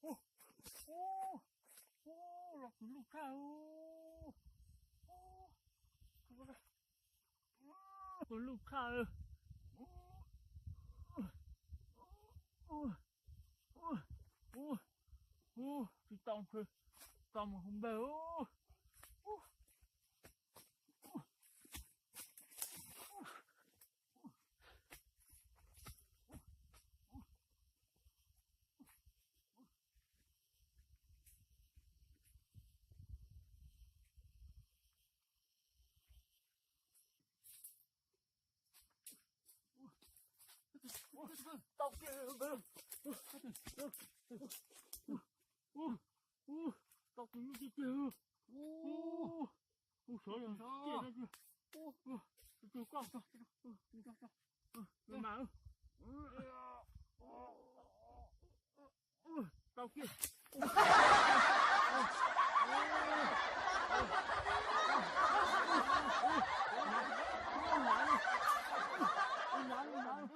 Ua, ua, ua, los tus luj thaj. Tus luj thaj. Ua, ua, ua, ua, tsis tau ntshe tau mus hu npawg. Tau kiag, tau kiag, tau kiag. Ub, sawv los kiag, tus koj, mas, tau kiag. Ua nyav lawm,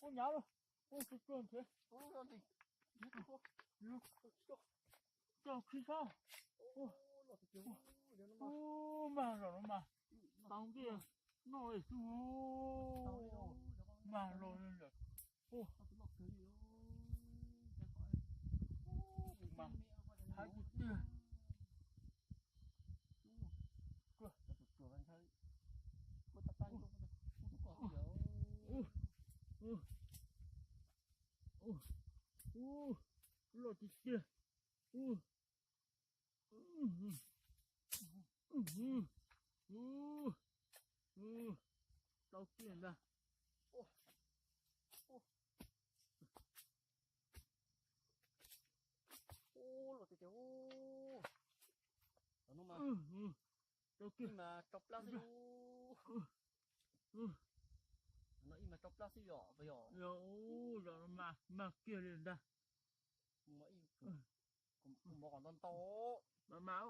ua nyav lawm, ua tsuag tsuag nrhiav. Tau khib sab. Ub, mag los no mas, tau ntiag noj xwb. Mag los lawm. Ub, mas hais tiag tiag. Ub, ub, ub, loj tiag tiag. Ub, ub, ub, tau kiag ntag. Ub, los tiag tiag. Ub, tau kiag mas rau plab xwb. No ib mas rau plab xwb yom, puas yog? Yog, ub, yog no mas mag kiag li ntag. Kuv mov kom ntau ntau. Mas mas,